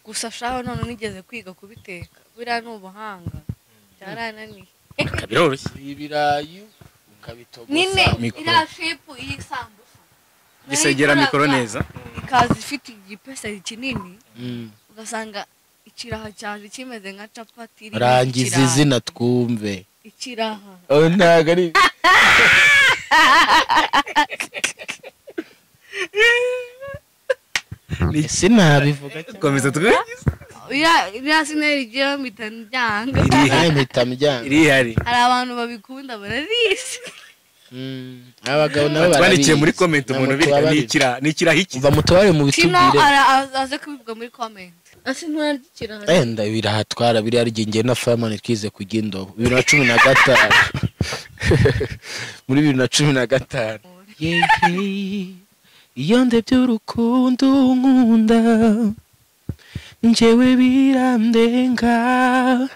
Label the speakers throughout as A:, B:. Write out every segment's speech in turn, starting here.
A: Gusa shaho none nigeze kwiga kubiteka, buriya ni ubuhanga, byarananiye.
B: Biroroshye.
C: Ibirayi ukabitogosa
A: nyine
B: Mikoro.
A: Iriya shape y'isambusa
B: Gisegera mikoro neza.
A: Ikaza ifite igipesa kinini, ugasanga ikiraha cyaje kimeze nka capati irimo
C: Rangiza
A: ikiraha.
C: Izina twumve.
A: Ikiraha.
C: Oh, ntabwo ari sinabivuga.
B: Komeza twe.
A: Iriya sinari igira mpita njyanga.
C: Nawe mpita mbyanga.
B: Irihari.
A: Hari abantu babikunda, barabizi.
C: Abagabo nabo
B: Twandikiye muri
C: barabizi.
B: comment umuntu
C: Namwe
B: birika
C: tubabarire.
B: nikira nikiraha iki.
C: Umva, mutubare mu
A: Kino
C: bitubwire.
A: aze kubivuga muri comment. Ese nturarya ikiraha?
C: Enda birahatwara biriya rye. Njye na Fireman twize kujya indobo 2015, muri 2015. Yeee, iyo ndebye urukundo nkunda njyewe birandenga,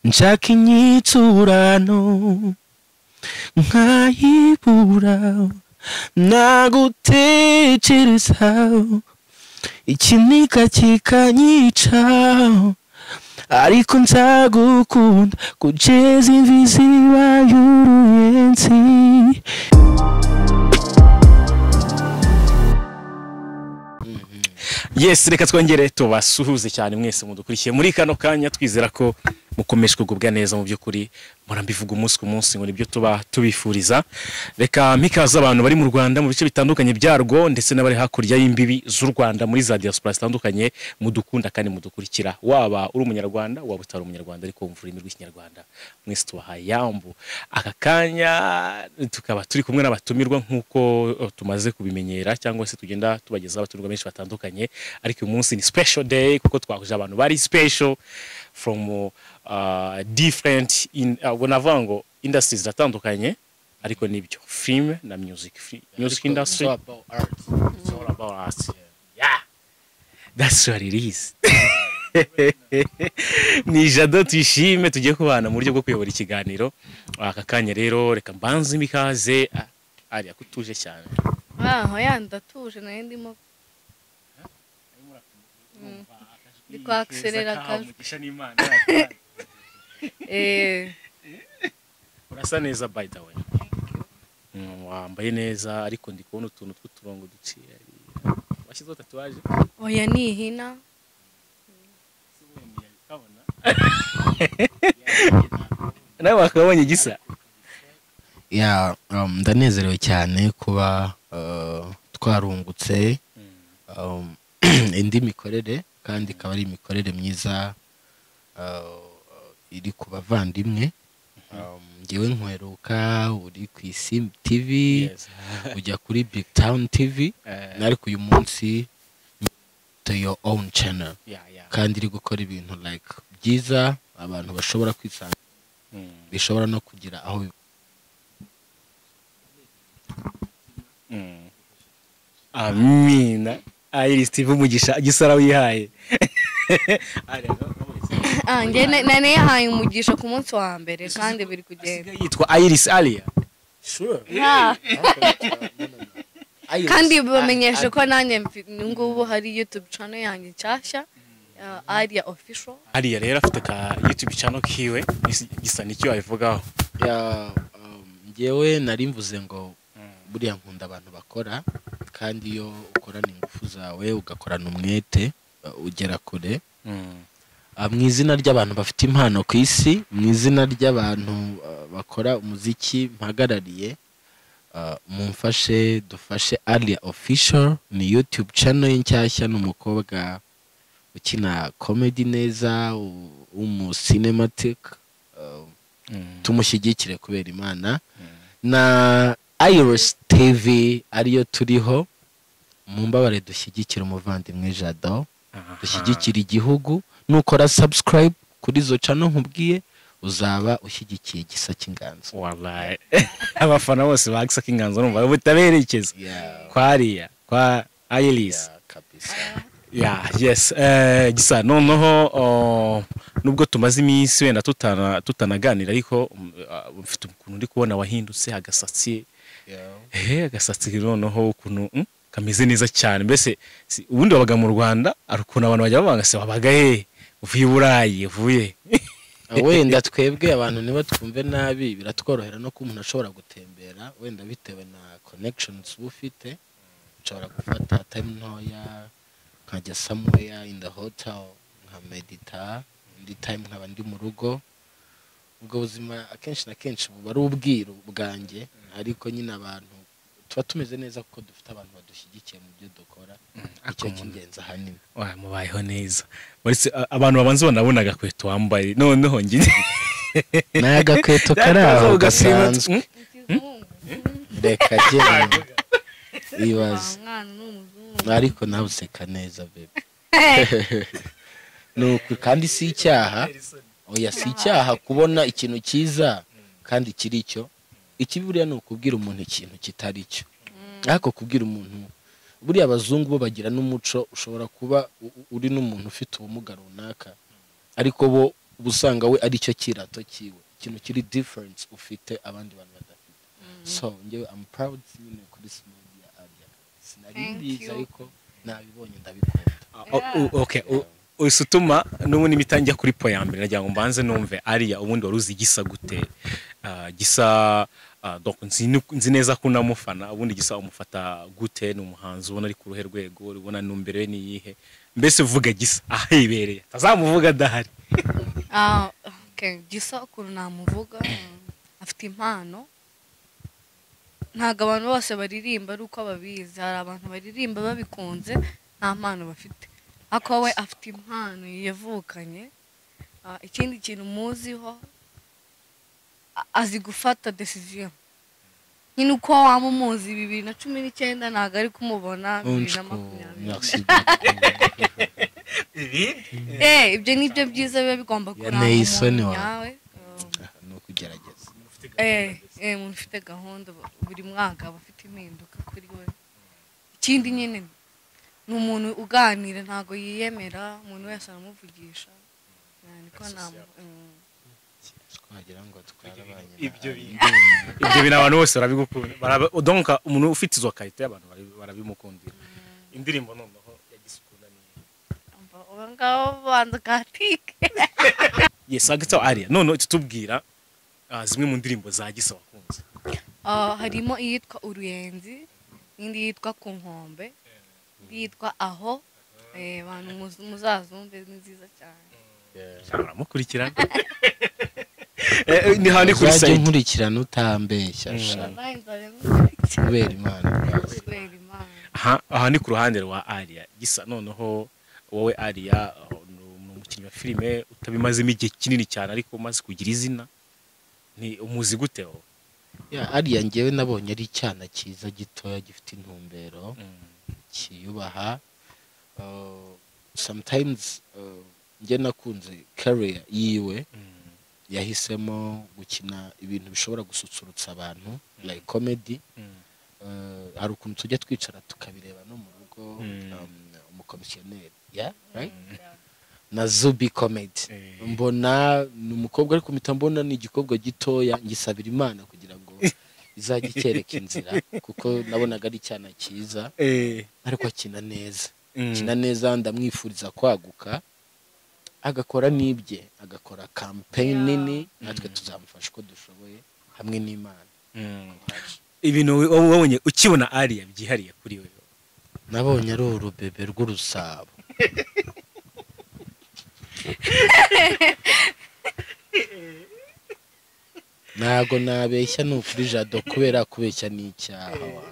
C: nshaka inyitsurano nkayibura, nagutekereza ikiniga kikanyica, ariko nzagukunda kugeza imvi zibaye uruyenzi.
B: Yes, reka twongere tubasuhuze cyane mwese mudukurikiye muri kano kanya, twizera ko mukomeje kugubwa neza. Mu by'ukuri murambivuga umunsi ku munsi ngo nibyo tuba tubifuriza. Reka mpikaze abantu bari mu Rwanda mu bice bitandukanye byarwo, ndetse n'abari hakurya y'imbibi z'u Rwanda muri za diaspora zitandukanye, mudukunda kandi mudukurikira, waba uri umunyarwanda, waba utari umunyarwanda ariko wumva ururimi rw'Ikinyarwanda, mwese tubahaye yambu. Aka kanya tukaba turi kumwe n'abatumirwa nk'uko tumaze kubimenyera, cyangwa se tugenda tubagezaho abatumirwa benshi batandukanye, ariko uyu munsi ni special day kuko twahuje abantu bari special from different in ubwo navuga ngo industries ziratandukanye, ariko nibyo film na music, music industry. It's all about us, yeah, that's what it is. Ni Jado Tuyishime tugiye kubana mu buryo bwo kuyobora ikiganiro aka kanya. Rero reka mbanze imikaze ariya kutuje cyane.
A: Aho ya ndatuje, nayo ndimo ndi kwakiserera akajwi.
B: Umugisha n'Imana. Urasa neza, by the way. Wambaye neza, ariko ndi kubona utuntu tw'uturongo duciye hariya. Washyizeho tatouage?
A: Oya, ni ihina.
B: Nawe wakabonye gisa.
C: Ya, ndanezerewe cyane kuba twarungutse indi mikorere, kandi ikaba ari imikorere myiza iri ku bavandimwe. Njyewe nkweruka uri ku Isi TV, ujya kuri Big Town TV, ariko uyu munsi to your own channel, kandi iri gukora ibintu like byiza abantu bashobora kwisanga, bishobora no kugira aho
B: Amina. Iris TV, umugisha gisara wihaye. Ariya,
A: Ah, njye nari yahaye umugisha ku munsi wa mbere kandi biri kugenda.
B: Asigaye yitwa Iris Alia.
C: Sure.
A: Yeah. Kandi bamenyeshe ko nanjye ngubu hari YouTube channel yanjye nshyashya, Alia Official.
B: Alia rero afite ka YouTube channel kiwe. Gisa nicyo wabivugaho.
C: Ya, njyewe nari mvuze ngo buriya nkunda abantu bakora, kandi iyo ukorana ingufu zawe, ugakorana umwete, ugera kure. Mu izina ry'abantu bafite impano ku isi, mu izina ry'abantu bakora umuziki mpagarariye, mumfashe dufashe Alia Official. Ni YouTube channel ye nshyashya, ni umukobwa ukina comedy neza, w'umu cinematic, tumushyigikire kubera Imana. Na Iris TV ariyo turiho, mumbabare dushyigikire umuvandimwe Jado, dushyigikire igihugu. Nukora subscribe kuri izo channel nkubwiye, uzaba ushyigikiye Gisa cy'Inganzo.
B: Wallahi abafana bose ba Gisa cy'Inganzo numva butaberekeza kwa Alia, kwa Iris.
C: Yeah, kabisa.
B: Yeah, yes. Gisa, noneho nubwo tumaze iminsi wenda tutanaganira, ariko mfite ukuntu ndi kubona wahindutse agasatsi. Agasatsi noneho ukuntu Kameze neza cyane. Mbese ubundi wabaga mu Rwanda, ari ukuntu abantu bajya babanga se wabaga he, uvuye i Burayi, uvuye
C: Wenda twebwe abantu niba twumve nabi, biratworohera no kuba umuntu ashobora gutembera, wenda bitewe na connections uba ufite. Nshobora gufata time ntoya nkajya somewhere in the hotel nka medita, indi time nkaba ndi mu rugo. Ubwo buzima akenshi na kenshi buba ari ubwiru bwanjye, ariko nyine abantu tuba tumeze neza kuko dufite abantu badushyigikiye mu byo dukora. Icyo cy'ingenzi ahanini.
B: Wa mubayeho neza. Uretse abantu babanza banabona agakweto wambaye, noneho njye
C: Ni agakweto kari aho gasanzwe.
A: Ikizungu.
C: Reka genda ibaze.
A: Wa mwana ni umuzungu.
C: Ariko nawe useka neza bebe. Nuko kandi si icyaha, oya, si icyaha kubona ikintu cyiza kandi kiri cyo. Ikibi buriya ni ukubwira umuntu ikintu kitari cyo. Ariko kubwira umuntu, buriya abazungu bo bagira n'umuco, ushobora kuba uri n'umuntu ufite ubumuga runaka, ariko bo uba usanga we ari cyo kirato cyiwe, ikintu kiri difference ufite abandi bantu badafite. So njyewe I'm proud nyine kuri smile ya Alia. Sinari
A: Thank
C: mbizi,
A: you.
C: ariko nabibonye ndabikunda.
B: Okay, uhise utuma n'ubundi imitangira kuri po ya mbere, nagira ngo mbanze numve Alia, ubundi wari uzi Gisa gute? Gisa, donc nzi neza ko unamufana. Ubundi Gisa umufata gute? Ni umuhanzi ubona ari ku ruhe rwego? Ubona numbere we ni iyihe? Mbese vuga Gisa ahibereye, atazamuvuga adahari.
A: Okay. Gisa ukuntu namuvuga, afite impano. Ntabwo abantu bose baririmba ari uko babizi. Hari abantu baririmba babikunze, nta mpano bafite, ariko we afite impano yavukanye. Ikindi kintu muziho, azi gufata decision nyine. Uko waba umuzi 2019 ntabwo ari kumubona 2020.
C: Merci beaucoup.
A: Ibyo ni byo byiza biba bigomba kuranga
C: Yanteye isoni
A: umuntu
C: wa.
A: nyawe.
C: Ni ukugerageza.
A: Umuntu ufite gahunda buri mwaka aba afite impinduka kuri we. Ikindi nyine ni umuntu uganira, ntabwo yiyemera, umuntu wese aramuvugisha. Niko
C: Twagira ngo twarabanye.
B: Ibyo bintu, ibyo bintu abantu bose barabigukunda. Donc umuntu ufite izo qualité abantu barabimukundira. Indirimbo noneho ya Gisa ukunda ni
A: Ubu ngaho banza katike.
B: Yes, agitso Alia, none tutubwira zimwe mu ndirimbo za Gisa wakunze.
A: Harimo iyitwa Uruyenzi, n'indi yitwa Ku Nkombe, indi yitwa Aho. Abantu muzazumve, ni nziza cyane.
B: Uramukurikirana. Ni handi kuri
C: Uzajya
B: site.
C: nkurikirana utambeshya sha.
A: Wallahi nzajya nkurikira.
C: Kubera Imana rwose.
A: Kubera Imana.
B: Aha ni ku ruhande rwa Alia. Gisa, noneho wowe Alia, ni umukinnyi wa filime utabimazemo igihe kinini cyane, ariko umaze kugira izina. Ni umuzi gute wowe?
C: Ya, Alia njyewe nabonye ari icyana cyiza gitoya gifite intumbero, cyiyubaha. Sometimes njye nakunze career yiwe. Yahisemo gukina ibintu bishobora gususurutsa abantu, like comedy. Hari ukuntu tujya twicara tukabireba no mu rugo. Umukomisiyoneri, yeah, right? Na Zubi Comedy. Mbona ni umukobwa, ariko mpita mbona ni igikobwa gitoya, ngisabira Imana kugira ngo izajye icyereka inzira, kuko nabonaga ari icyana cyiza, ariko akina neza. Akina neza, ndamwifuriza kwaguka, agakora n'ibye, agakora campaign nini, natwe tuzamufasha uko dushoboye hamwe n'Imana.
B: Ibintu wabonye ukibona Alia byihariye kuri we?
C: Nabonye ari urubebe rw'urusabo. Ntago nabeshya, ni ukuri Jado, kubera kubeshya ni icyaha wa.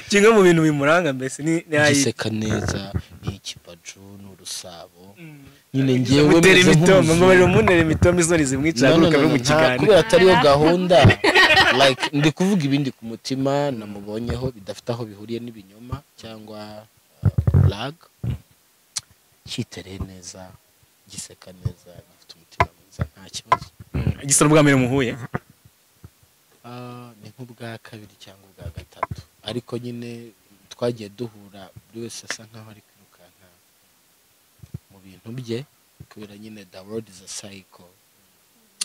B: Kimwe mu bintu bimuranga mbese ni
C: Giseka neza, ni ikibaju, ni urusabo nyine. Ngewe
B: mutera
C: meze
B: imitoma ngo bari
C: nk'umuzungu.
B: Muntere imitoma isoni zimwica.
C: No, no,
B: Haguruka
C: no,
B: ave mu
C: no,
B: kiganiro.
C: Kubera atariyo gahunda, like ndi kuvuga ibindi ku mutima namubonyeho bidafite aho bihuriye n'ibinyoma cyangwa lag. Cyitereye neza, giseka neza, gifite umutima mwiza, nta kibazo.
B: Gisa n'ubwa mbere muhuye?
C: Ni nk'ubwa kabiri cyangwa ubwa gatatu, ariko nyine twagiye duhura buri wese asa nkaho ari kwirukanka mu bintu bye, kubera nyine the world is a cycle.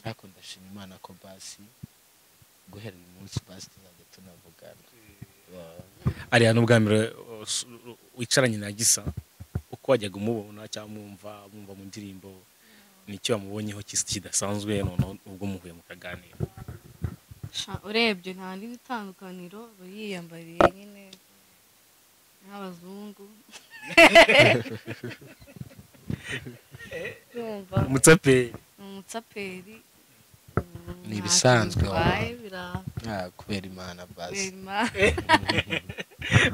C: Ariko ndashima Imana ko basi guhera uyu munsi basi tuzajya tunavugana.
B: Ariya n'ubwa mbere wicaranye na Gisa, uko wajyaga umubona cyangwa mwumva mu ndirimbo, nicyo wamubonyeho kidasanzwe noneho ubwo muhuye mukaganira?
A: Urebye nta n'indi tandukaniro, yiyambariye nyine nk'abazungu.
B: Umutsaperi.
A: Umutsaperi.
C: Ni ibisanzwe kubera Imana basi.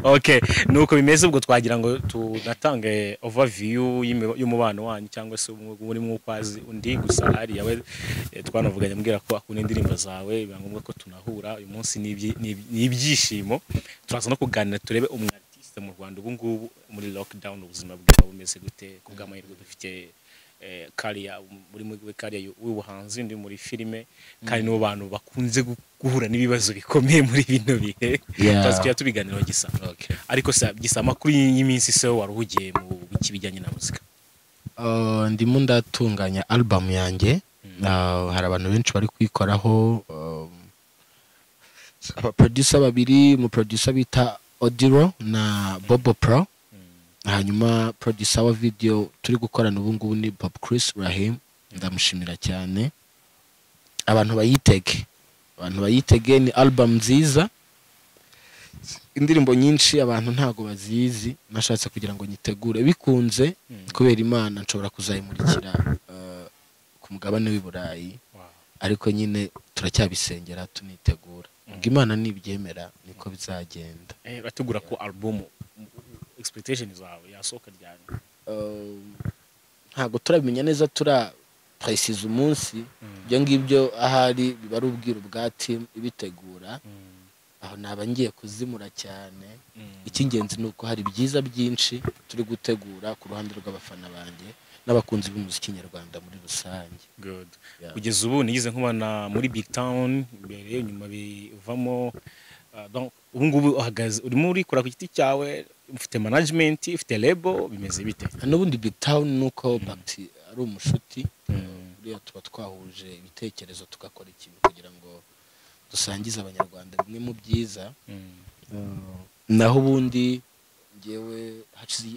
B: Okay, nuko bimeze. Ubwo twagira ngo tunatange overview y'umubano wanyu cyangwa se muri mwukwazi undi. Gusa ari yawe twanavuganye mbwira ko akunda indirimbo zawe, biba ngombwa ko tunahura uyu munsi. Ni ibyishimo, turaza no kuganira turebe umu artiste mu Rwanda ubu ngubu muri lockdown ubuzima bwe bumeze gute. Ku bw'amahirwe dufite kariya muri muri kariya w'ubuhanzi, ndi muri filime, kandi nibo bantu bakunze guhura n'ibibazo bikomeye muri bino bihe. Tuzajya tubiganiraho Gisa. Ariko se Gisa, amakuru y'iminsi se waruhugiye mu biki bijyanye na muzika?
C: Ndimo ndatunganya album yanjye. Hari abantu benshi bari kuyikoraho, abaproducer babiri, mu producer bita Odiro na Bobo Pro, hanyuma producer wa video turi gukorana ubu ngubu ni Bob Chris Rahim, ndamushimira cyane. Abantu bayitege, abantu bayitege, ni album nziza, indirimbo nyinshi abantu ntago bazizi. Nashatse kugira ngo nyitegure bikunze, kubera Imana nshobora kuzayimurikira ku mugabane w'i Burayi, ariko nyine turacyabisengera tunitegura, ubwo Imana nibyemera niko bizagenda.
B: Bategura ko album, expectation zawe yasohoka ryari?
C: Ntabwo turabimenya neza, tura precise umunsi. Ibyo ngibyo ahari biba ari ubwiru bwa team ibitegura, aho naba ngiye kuzimura cyane. Icy'ingenzi ni uko hari byiza byinshi turi gutegura ku ruhande rw'abafana banjye n'abakunzi b'umuziki nyarwanda muri rusange.
B: Good.
C: Yeah.
B: Kugeza ubu nigeze nkubona muri Big Town mbere, nyuma bivamo. Donc ubu ngubu uhagaze, urimo urikora ku giti cyawe, ufite management, ufite label, bimeze bite?
C: N'ubundi Big Town ni uko Bakti ari umushuti, buriya tuba twahuje ibitekerezo tugakora ikintu kugira ngo dusangize Abanyarwanda bimwe mu byiza. Naho ubundi ngewe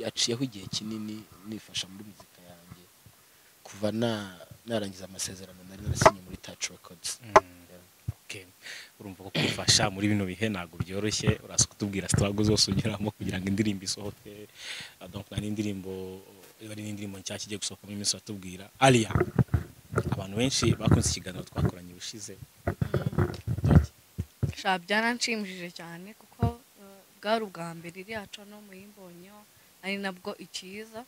C: haciyeho igihe kinini nifasha muri muzika yanjye, kuva narangiza amasezerano nari narasinye muri Touch Records.
B: Okay. Urumva ko kwifasha muri bino bihe ntabwo byoroshye. Uraza kutubwira struggle zose unyuramo kugira ngo indirimbo isohoke. Donc nta n'indirimbo iba ari n'indirimbo nshyashya igiye gusohoka muri minsi, watubwira. Alia, abantu benshi bakunze ikiganiro twakoranye ubushize.
A: Sha, byaranshimishije cyane kuko bwari ubwa mbere iriya channel muyimbonyeho, ari nabwo ikiza.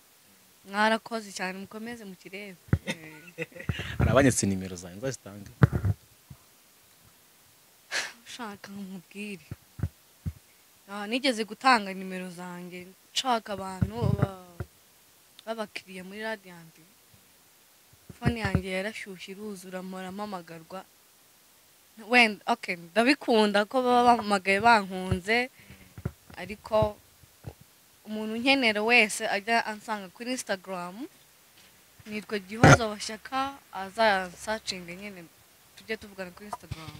A: Mwarakoze cyane, mukomeze mukirebe.
B: Hari abanyetse nimero zanjye, nzazitange.
A: Ushaka nkubwire, nigeze gutanga nimero zanjye nshaka abantu b'abakiriya muri Radiant. Phone yanjye yarashyushye iruzura, mpora mpamagarwa. Wenda okay, ndabikunda ko baba bampamagaye bankunze, ariko umuntu unkenera wese ajya ansanga kuri Instagram, nitwa Gihozo Bashyaka, azansacinge nyine tujye tuvugana kuri Instagram.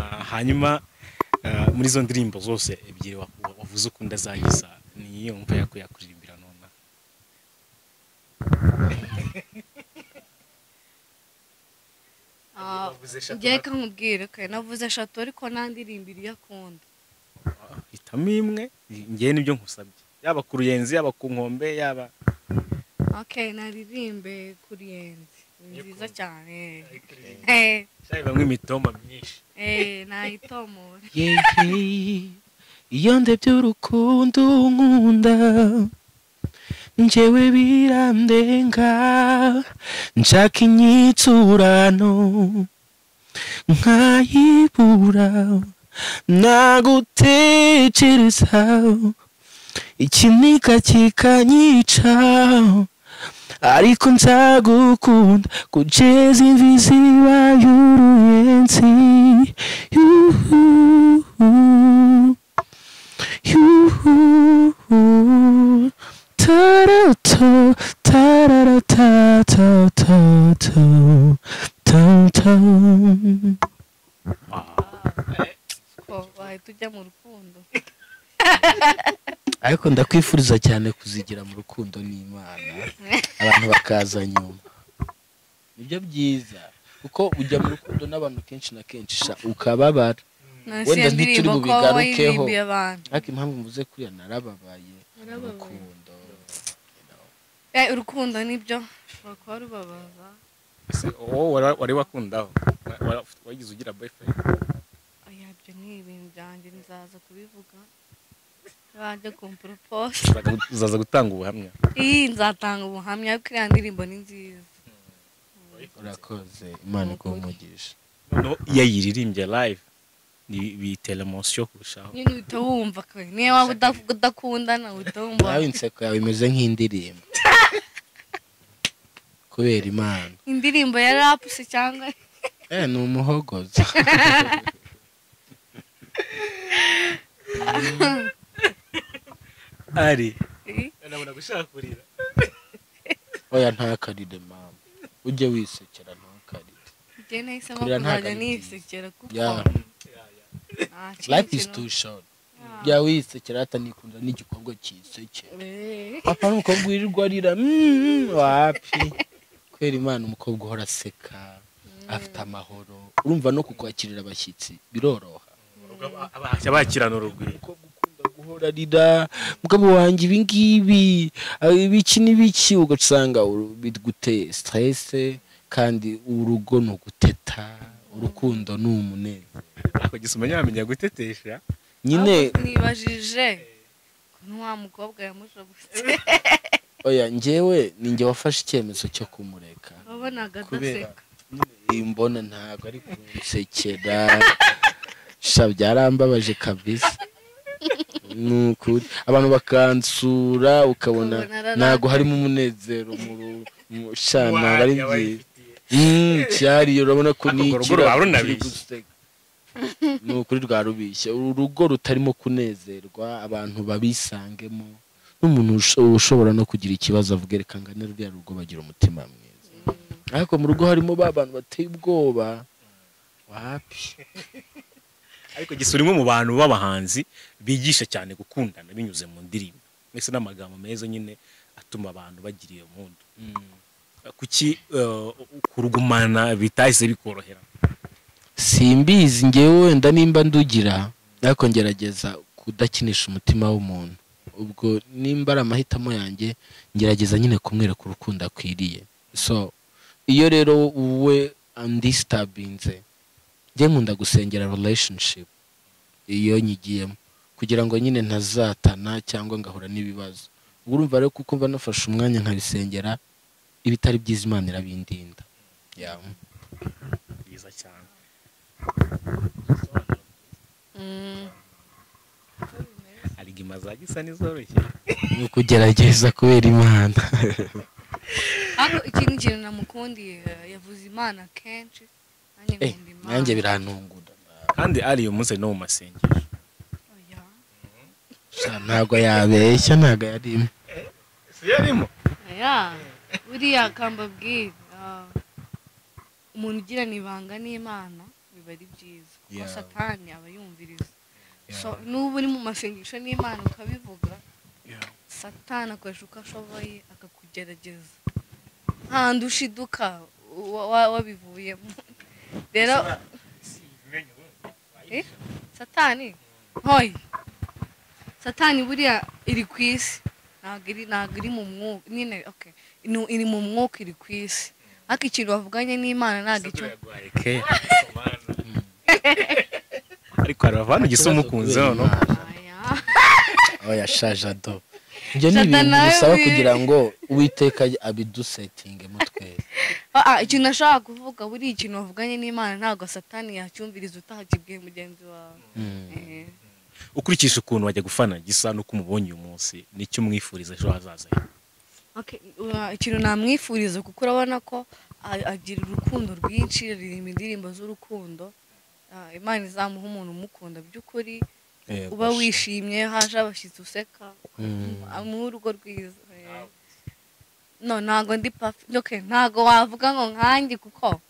B: Hanyuma muri izo ndirimbo zose ebyiri wavuze ukunda za Gisa, ni iyo wumva yakuririmbira nona? Wavuze eshatu.
A: Ngiye nkubwire ko navuze eshatu, ariko nta ndirimbo iyo akunda.
B: Hitamo imwe, ngewe nibyo nkusabye, yaba ku Ruyenzi, yaba ku Nkombe, yaba
A: Okay, naririmbe ku Ruyenzi, ni nziza cyane.
B: Bamwe imitoma myinshi.
A: Nayitomora.
C: Yeee, iyo ndebye urukundo nkunda njyewe birandenga, nshaka inyitsurano nkayibura, nagutekereza ikinika kikanyica, ariko nzagukunda kugeza imvi zibaye uruyenzi. Yuhu, yuhu, tarata, tararata, ta, ta, ta, ta, ta.
A: Ariko wahita ujya mu rukundo.
C: Ariko ndakwifuriza cyane kuzigira mu rukundo n'Imana, abantu bakaza nyuma. Nibyo byiza kuko ujya mu rukundo n'abantu kenshi na kenshi ukababara. Wenda ntituri bubigarukeho, ariko impamvu mvuze kuriya narababaye. Urukundo
A: urukundo nibyo ushobora kuba rubabaza.
B: Wowe wari wakundaho wagize ugira boyfriend?
A: Oya, ibyo ni ibintu byanjye nzaza kubivuga bajya kumpropose.
B: Uzaza gutanga ubuhamya?
A: Nzatanga ubuhamya ariko iriya ndirimbo ni nziza.
C: Urakoze, Imana iguhe umugisha.
B: No, iyo ayiririmbye live bitera emotion kurushaho.
A: Nyine uhita wumva niyo waba udakundana uhita wumva.
C: Nawe inseko yawe imeze nk'indirimbo. Kubera Imana.
A: Indirimbo ya rap se cyangwa?
C: Ni umuhogoza.
B: Ari. Ndabona gushaka kurira.
C: Oya ntakarire mama. Ujye wisekera ntukarire.
A: Njye nahisemo kuzajya nisekera kuko
C: life is too short. Jya wisekera hata nikunda n'igikorwa cyisekera. Papa n'umukobwa wirirwa arira wapi. Kwera Imana umukobwa uhora aseka afite amahoro, urumva no kukwakirira abashyitsi biroroha.
B: Abakirana urugwiro.
C: Umukobwa ukunda guhora arira, mugabo wanjye ibi ngibi ibiki n'ibiki, ugasanga biguteye stress, kandi urugo ni uguteta, urukundo ni umunezero.
B: Ako gisoma nyamenya gutetesha
C: nyine.
A: Nibajije kuntu wa mukobwa yamushobotse.
C: Oya, njyewe ninjye wafashe icyemezo cyo kumureka.
A: Wabonaga adaseka.
C: Nyine mbona ntabwo ari kunsekera. Sha byarambabaje kabisa. Nukuri abantu bakansura ukabona ntago harimo umunezero mu sha ntabwo ari byiza. Cyari urabona ko ni nukuri rwarubishye. Urugo rutarimo kunezerwa, abantu babisangemo, n'umuntu ushobora no kugira ikibazo avuga reka ngane ruriya rugo bagira umutima mwiza. Ariko mu rugo harimo ba bantu bateye ubwoba wapi.
B: Ariko gisurimo mu bantu b'abahanzi bigisha cyane gukundana binyuze mu ndirimbo mbese n'amagambo meza nyine atuma abantu bagira iyo mpundu. Kuki kurugumana bitahise bikorohera?
C: Simbizi ngewe wenda nimba ndugira, ariko ngerageza kudakinisha umutima w'umuntu. Ubwo nimba ari amahitamo yanjye ngerageza nyine kumwereka urukundo akwiriye. So iyo rero we andisturbinze, njye nkunda gusengera relationship iyo nyigiyemo kugira ngo nyine ntazatana cyangwa ngahura n'ibibazo. Urumva rero kuko mba nafashe umwanya nkabisengera, ibitari byiza Imana irabindinda.
B: Byiza cyane. Arigima zagisa nizoroshye.
C: Ni ukugerageza kubera Imana.
A: Ariko ikindi kintu namukundiye yavuze Imana kenshi.
C: Nanjye birantungura.
B: Kandi ari uyu munsi no mu masengesho.
A: Oya.
C: Ntago yabeshya, ntago yarimo.
B: Si yarimo?
A: Oya. Buriya kambabwira umuntu ugirana ibanga n'Imana biba ari byiza kuko Satani aba yumviriza. So nubu uri mu masengesho n'Imana ukabivuga, Satani akoresha uko ashoboye akakugerageza. Handi ushiduka wabivuyemo. Rero Satani hoy Satani buriya iri ku isi, ntabwo iri mu mwuka nyine. Okay, iri mu mwuka, iri ku isi, ariko ikintu bavuganye n'Imana ntabwo icyo.
B: Ariko hari abantu gisa umukunzi no
C: oya shajado. Ibyo ni ibintu bisaba kugira ngo Uwiteka abidusetinge mutwe.
A: Ikintu nashaka kuvuga, buri ikintu bavuganye n'Imana ntabwo Satani yacyumviriza utahakibwiye mugenzi wawe.
B: Ukurikije ukuntu wajya gufana gisa nuko umubonye uyu munsi, nicyo umwifuriza ejo hazaza?
A: Okay, ikintu namwifuriza kuko urabona ko agira urukundo rwinshi, aririmba indirimbo z'urukundo. Imana izamuha umuntu umukunda by'ukuri, uba wishimye, haje abashyitsi useka, amuha urugo rwiza. No, ntago ndi perfect. Okay, ntago wavuga ngo nkanjye kuko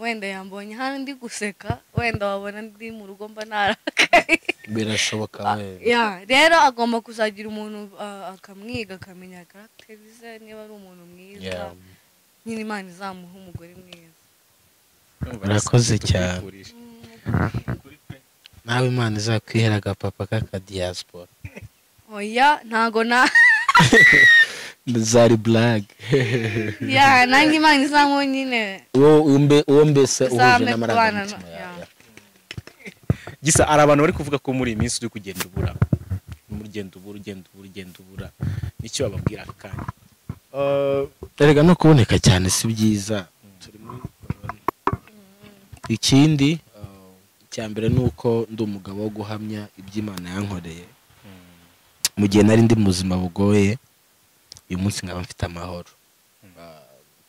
A: Wenda yambonye hano ndi guseka, wenda wabona ndi mu rugo mba narakaye.
C: Birashoboka wenda.
A: Yeah, rero agomba kuzagira umuntu akamwiga, akamenya caractère ze, niba ari umuntu mwiza. Nyine Imana izamuha umugore mwiza.
C: Urakoze cyane. Nawe Imana izakwihera agapapa k'aka diaspora.
A: Oya, ntago na
C: Zari blague.
A: Yeah, nanjye Imana izamuha nyine.
C: Uwo mbese uhuje
A: Izampe
C: n'amarangamutima
A: kubana
C: yawe.
A: Yeah.
B: Gisa, hari abantu bari kuvuga ko muri iyi minsi uri kugenda ubura, ugenda ubura, ugenda ubura, ugenda ubura, nicyo bababwira aka kanya?
C: Erega no kuboneka cyane si byiza, turi muri corona. Ikindi, icya mbere ni uko ndi umugabo wo guhamya iby'Imana yankoreye mu gihe nari ndi mu buzima bugoye, uyu munsi nkaba mfite amahoro.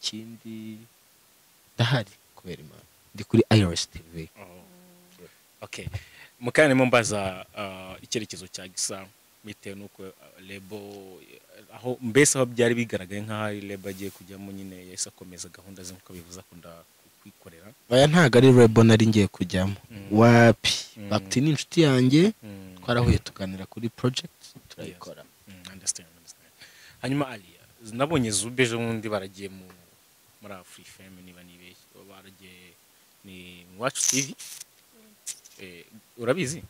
C: Ikindi, ndahari kubera Imana, ndi kuri Iris TV.
B: Okay, mu kanya ndimo mbaza icyerekezo cya Gisa, bitewe n'uko label, aho mbese aho byari bigaragaye nk'aho ari label agiye kujyamo, nyine yahise akomeza gahunda ze nk'uko bivuze, akunda kwikorera.
C: Aya ntabwo ari label nari ngiye kujyamo, wapi. Bakti ni inshuti yanjye, twarahuye tuganira kuri project, turayikora.
B: Understand, understand. Hanyuma Aliya, nabonye Zube ejo bundi baragiye muri Afrifame, niba nibeshye baragiye ni Iwacu TV. Urabizi?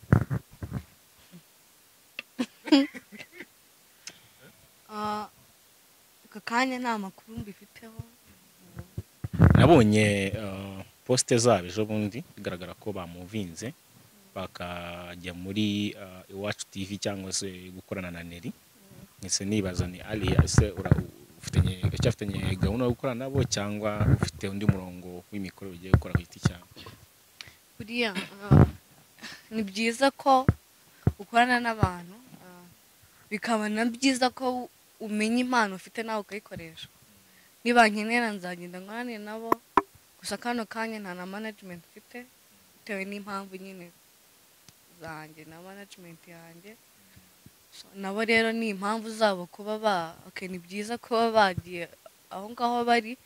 A: Aka kanya nta makuru mbifiteho.
B: Nabonye poste zabo ejo bundi, bigaragara ko bamuvinze bakajya muri Iwacu TV cyangwa se gukorana na Neri. Ndetse nibaza ni Aliya, ese ufitanye, uracyafitanye gahunda yo gukorana nabo cyangwa ufite undi murongo w'imikorere ugiye gukora ku giti cyawe?
A: Buriya ni byiza ko ukorana n'abantu, bikaba na byiza ko umenya impano ufite nawe ukayikoresha. Niba nkenera nzagenda nkorane nabo, gusa kano kanya nta na management mfite, bitewe n'impamvu nyine zanjye na management yanjye. So, nabo rero ni impamvu zabo kuba ba okay, ni byiza kuba bagiye aho ngaho bari,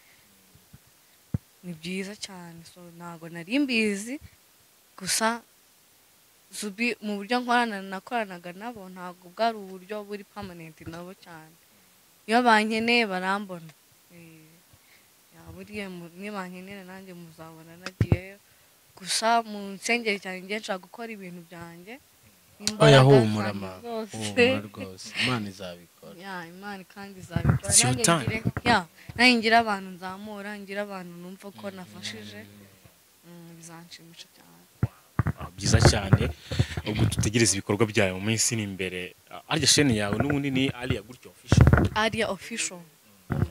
A: ni byiza cyane. So ntago nari mbizi, gusa Zubi mu buryo nkorana nakoranaga nabo ntabwo bwari uburyo buri permanent nabo cyane. Iyo bankeneye barambona. Buriya nibankenera nanjye muzabona nagiyeyo. Gusa mu nsengero cyane njye nshaka gukora ibintu byanjye.
C: Oya,
A: Imbaraga
C: humura
A: zanjye
C: ma,
A: zose.
C: Humura rwose, Imana izabikora.
A: Yeah, Imana kandi izabikora.
B: It's your
A: Nanjye
B: time.
A: Nanjye ngira abantu nzamura, ngira abantu numva ko nafashije. Bizanshimisha cyane.
B: Byiza cyane. Ubwo dutegereze ibikorwa byawe mu minsi iri imbere. Arya chaîne yawe n'ubundi ni Aliya gutyo official?
A: Aliya official.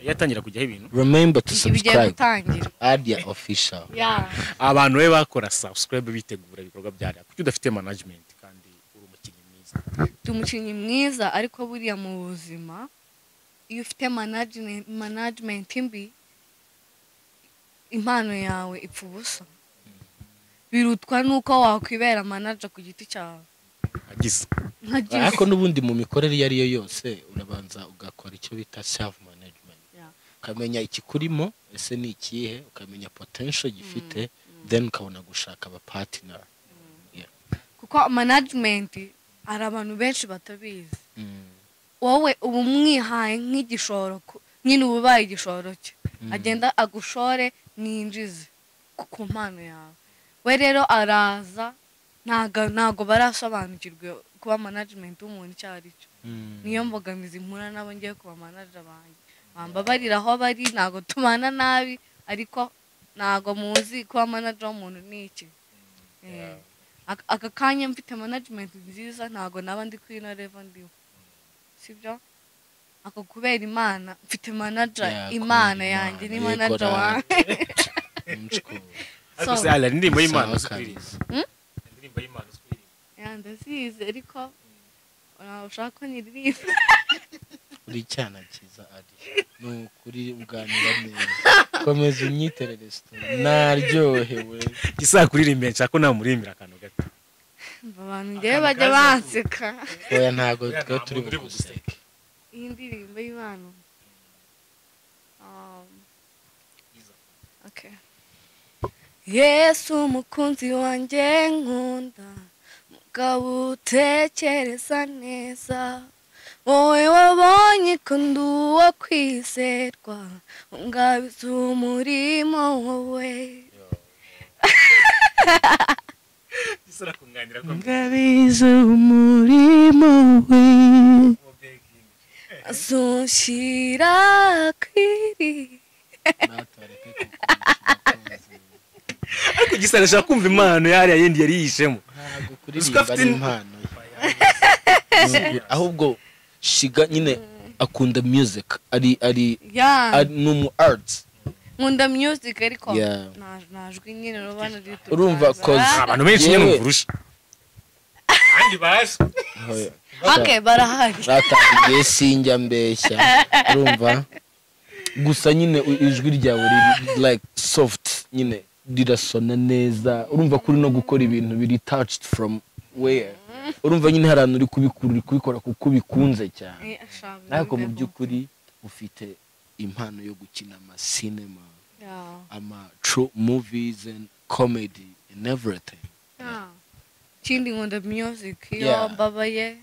B: Yatangira kujyaho ibintu?
C: Remember to
A: Bigiye
C: subscribe.
A: gutangira.
C: Aliya official.
A: Yeah.
B: Abantu be bakora subscribe, bitegura ibikorwa bya Aliya. Kuki udafite management kandi uri umukinnyi mwiza?
A: Ndi umukinnyi mwiza, ariko buriya mu buzima iyo ufite management mbi, impano yawe ipfa ubusa. Birutwa nuko wakwibera manager ku giti cyawe.
B: Agize.
A: Nkagize.
C: Ariko n'ubundi mu mikorere iyo ari yo yose urabanza ugakora icyo bita self management. Ukamenya ikikurimo ese ni ikihe, ukamenya potential gifite, then ukabona gushaka aba partner.
A: Kuko management hari abantu benshi batabizi. Wowe uba umwihaye nk'igishoro, nyine uba ubaye igishoro cye. Agenda agushore mwinjize ku mpano yawe. We rero araza ntago barasobanukirwa kuba management w'umuntu icyo ari cyo. Niyo mbogamizi mpura nabo ngiye kuba manager banjye. Bambabarira aho bari, ntago tubana nabi, ariko ntago muzi kuba manager w'umuntu ni iki. Aka kanya mfite management nziza, ntago naba ndi kuri ino level ndiho. Sibyo? Ako kubera Imana mfite manager,
C: Yeah,
A: Imana
C: kubera
A: yanjye ni
C: Imana.
A: manager
C: Yego,
A: wanjye.
C: Nshko.
B: Ariko se Aliya, indirimbo y'Imana
C: Sawa
B: uzi kuririmba?
C: kabisa.
B: Indirimbo y'Imana uzi kuririmba?
A: Yeah, ndazizi, ariko ushaka ko nyiririmba?
C: Uri icyana cyiza Ari, ni ukuri uganira neza, komeza unyiterere story, naryohewe.
B: Gisa kuririmba, nshaka ko namuririmbira akantu gato.
A: Abantu ngewe bajya banseka.
C: Oya, ntago
B: Oya,
C: twe
B: nta
C: turi
B: muntu uri
C: buguseke.
A: Iyi ndirimbo y'Imana. Okay. Yesu umukunzi wanjye nkunda, mugabo utekereza neza, wowe wabonye ko ndi uwo kwizerwa, ungabiza umurimo wowe.
C: Ngabiza umurimo we
A: azunshyira kwiri.
B: Ariko Gisa arashaka kumva impano yariya yindi yari yishemo.
C: Ntabwo kuririmba ari impano ye. Ahubwo Shiga nyine akunda music, ari ni umu arts.
A: Nkunda music ariko najwi nyine urabona rito.
C: Urumva cause
B: abantu benshi nyine mvurusha. Andi baje.
A: Okay, barahari.
C: Ratangiye sinjya mbeshya. Urumva? Gusa nyine ijwi ryawe riri like soft nyine rirasona neza. Urumva kuri no gukora ibintu biri touched from where. Urumva nyine hari ahantu uri kubikura, uri kubikora kuko bikunze cyane. Ariko mu by'ukuri ufite impano yo gukina ama cinema, ama true movies and comedy and everything.
A: Ikindi nkunda music, iyo mbabaye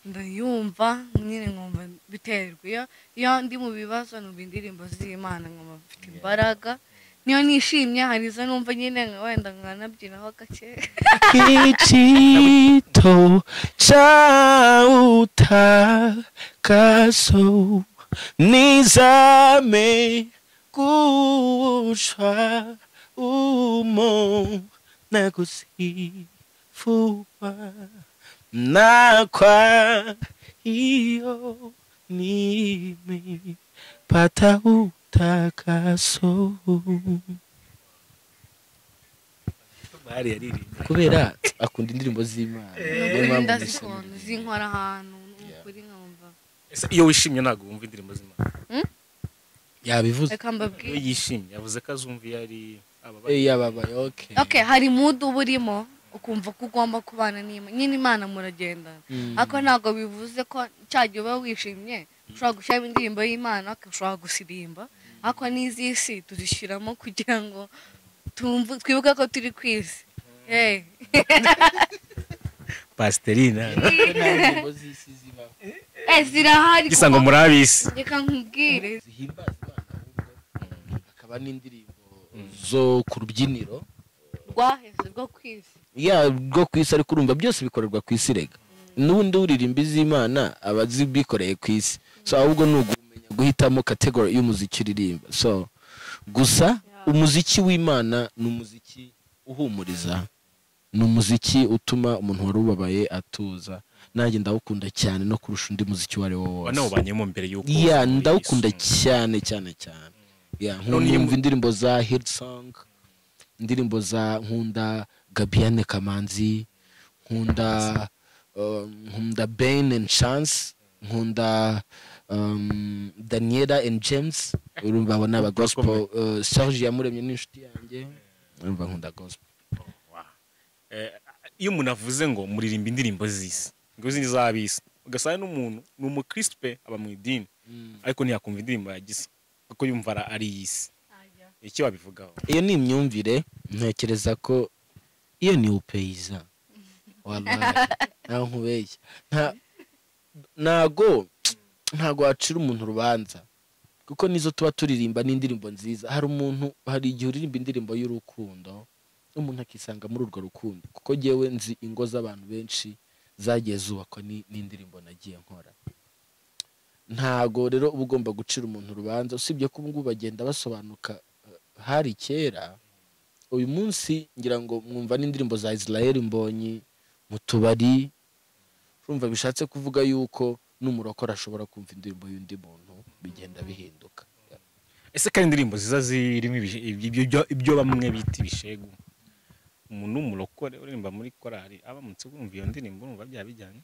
A: ndayumva nyine nkumva biterwa. Iyo ndi mu bibazo numva indirimbo z'Imana nkumva mfite imbaraga. Niyo nishimye hari izo numva nyine wenda nkanabyinaho gake.
C: Kijito cha utakaso nizame kushwa umo na kusifua na kwa hiyo nimepata utakaso. Kubera akunda indirimbo z'Imana,
A: ndazikunda zinkora ahantu n'ukuri nkumva.
B: Ese iyo wishimye ntabwo wumva indirimbo z'Imana?
C: Yabivuze.
A: Reka mbabwire.
B: Iyo yishimye yavuze ko azumva iyo ari ababaye.
C: Yababaye, okay.
A: Okay, hari mood uba urimo ukumva ko ugomba kubana n'Imana. Nyine Imana muragendana. Ariko ntabwo bivuze ko cyagiye uba wishimye ushobora gushyiramo indirimbo y'Imana, ushobora gusirimba, ariko n'iz'isi tuzishyiramo kugira ngo twibuke ko turi ku isi.
B: Pasiterina.
A: Zirahari.
B: Gisa ngo muri ab'isi.
A: Reka nkubwire.
C: Zihimbaza Imana ahubwo hakaba n'indirimbo zo ku rubyiniro
A: rwaheze rwo ku isi.
C: Ya rwo ku isi, ariko urumva byose bikorerwa ku isi rega. N'ubundi uririmba iz'Imana aba azibikoreye ku isi. So ahubwo ni ugumenya guhitamo category y'umuziki uririmba. So gusa umuziki w'Imana ni umuziki uhumuriza, ni umuziki utuma umuntu wari ubabaye atuza. Nanjye ndawukunda cyane no kurusha undi muziki wari wo wose.
B: Wanawubanyemo mbere y'uko?
C: Ya, ndawukunda cyane cyane cyane. Ya, nkumva indirimbo za Hillsong, indirimbo za nkunda Gabiane Kamanzi, nkunda Ben and Chance, nkunda Daniela and James, urumva abo n'aba gospel. Serge Yamuremye n'inshuti yanjye, urumva nkunda gospel.
B: Iyo umuntu avuze ngo muririmba indirimbo z'isi, ngo z'abisi, ugasanga n'umuntu ni umukristo pe, aba mu idini, ariko ntiyakumva indirimbo ya Gisa kuko yumva ari iy'isi. Icyo wabivugaho?
C: Iyo ni imyumvire, ntekereza ko iyo ni upeyiza. Wallahi naho nkubeshya. Ntago wacira umuntu urubanza, kuko nizo tuba turirimba n'indirimbo nziza. Hari umuntu, hari igihe uririmba indirimbo y'urukundo umuntu akisanga muri urwo rukundo, kuko jyewe nzi ingo z'abantu benshi zagiye zubakwa n'indirimbo nagiye nkora. Ntago rero uba ugomba gucira umuntu urubanza, usibye ko ubu ngubu bagenda basobanuka. Hari kera, uyu munsi ngira ngo mwumva n'indirimbo za Israel Mbonyi mu tubari, urumva bishatse kuvuga yuko n'umurokore ashobora kumva indirimbo y'undi muntu, bigenda bihinduka.
B: Ese kandi indirimbo ziza zirimo ibyo bamwe bita ibishegu, umuntu w'umurokore uririmba muri korali abamutse kumva iyo ndirimbo urumva byabijyanye?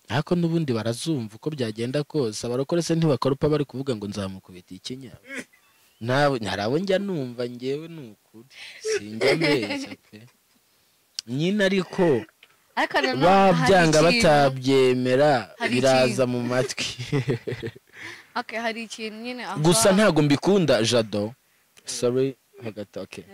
C: Ariko n'ubundi barazumva uko byagenda kose. Abarokore se ntibakora bari kuvuga ngo nzamukubita ikinya. Nawe harabo njya numva ngewe nukuri sinjya mbeshya pe. Nyine ariko babyanga batabyemera biraza mu matwi.
A: Okay, hari ikintu nyine
C: gusa ntago mbikunda Jado, sorry, Hagati, okay.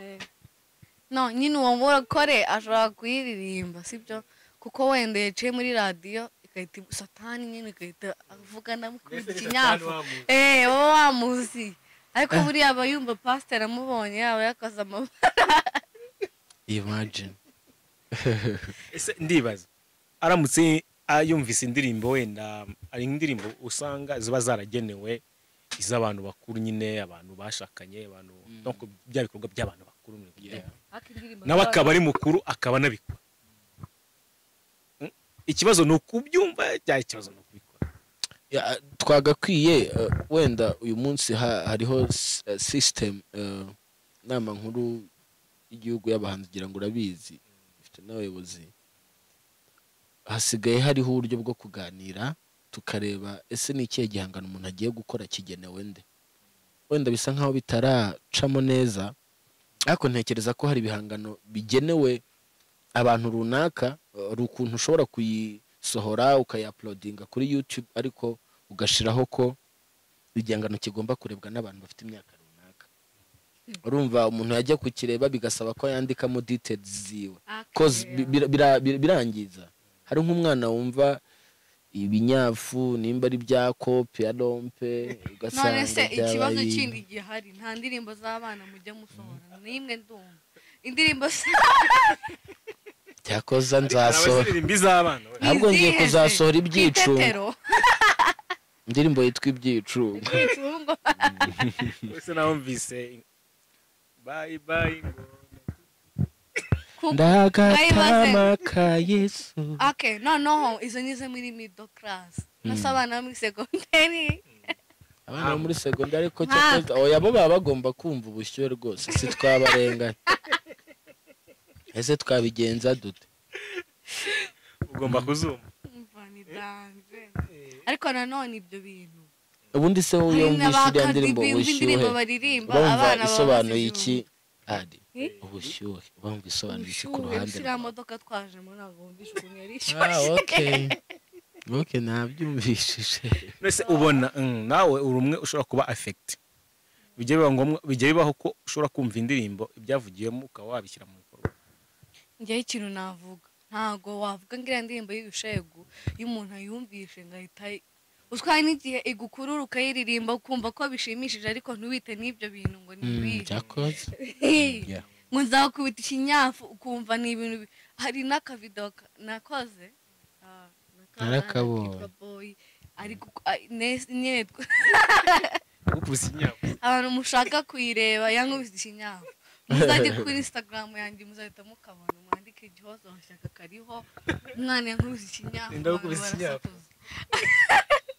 A: No, nyine uwo murokore ashobora kuyiririmba, sibyo? Kuko wenda yaciye muri radiyo igahita satani nyine igahita avuga ndamukubita ikinyafu. Baba wamuzi. Ariko buriya aba yumva pasiteri amubonye yaba yakoze amabara.
C: Imagine.
B: Ese ndibaza aramutse yumvise indirimbo, wenda ari indirimbo usanga ziba zaragenewe iz'abantu bakuru nyine, abantu bashakanye, abantu donc bya bikorwa by'abantu bakuru, nawe akaba ari mukuru akaba anabikora. Ikibazo ni ukubyumva cyangwa ikibazo ni ukubikora?
C: Twagakwiye wenda uyu munsi hariho system, inama nkuru y'igihugu y'abahanzi, ngira ngo urabizi, ifite n'abayobozi. Hasigaye hariho uburyo bwo kuganira tukareba ese ni ikihe gihangano umuntu agiye gukora kigenewe nde. Wenda bisa nkaho bitaracamo neza, ariko ntekereza ko hari ibihangano bigenewe abantu runaka. Hari ukuntu ushobora kuyisohora ukayauploadinga kuri YouTube, ariko ugashiraho ko igihangano kigomba kurebwa n'abantu bafite imyaka runaka. Urumva umuntu yajya kukireba bigasaba ko yandikamo details ziwe, cause birangiza. Hari nk'umwana wumva ibinyafu nimba ari bya kopi ya rompe, ugasanga
A: none se ikibazo kindi gihari, nta ndirimbo z'abana mujya musohora nimwe. Ndumva indirimbo
C: cyakoza nzasohora ntabwo ngiye kuzasohora ibyicungo, indirimbo yitwa ibyicungo.
B: Ese nawumvise bye bye
C: ndagatama ka Yesu.
A: Okay, no, izo nize muri middle class. Nasa abana muri secondary.
C: Abana muri secondary ariko cyakoze oya bo baba bagomba kumva ubushyuhe rwose, si twabarenganya. Ese twabigenza dute?
B: Ugomba kuzuma.
A: Umva ni danger. Ariko nanone ibyo bintu
C: ubundi se wowe yumvise iriya ndirimbo ubushyuhe abana isobanuye iki? Adi ubushyuhe bumva isobanuye iki ku ruhande?
A: Iriya modoka twajemo ntabwo wumvishe ukuntu yari ishyushye.
C: Okay. Okay, nabyumvishije.
B: Mbese ubona nawe uri umwe ushobora kuba affect. Bijya biba ngombwa, bijya bibaho ko ushobora kumva indirimbo ibyavugiyemo ukaba wabishyira mu bikorwa.
A: Njye ikintu navuga, ntago wavuga ngo iriya ndirimbo y'ibishegu iyo umuntu ayumvishe ngahita utwaye n'igihe igukurura ukayiririmba ukumva ko bishimishije, ariko ntiwite n'ibyo bintu ngo ni ibihe.
C: Cyakoze.
A: Ngo nzakubita ikinyafu ukumva ni ibintu. Hari n'akavideo nakoze
C: narakabonye
A: ariko nyine abantu mushaka kuyireba yankubise ikinyafu, muzajye kuri Instagram yanjye muzahita mukabona, mwandike Igihozo Shyaka kariho umwana yankubise ikinyafu.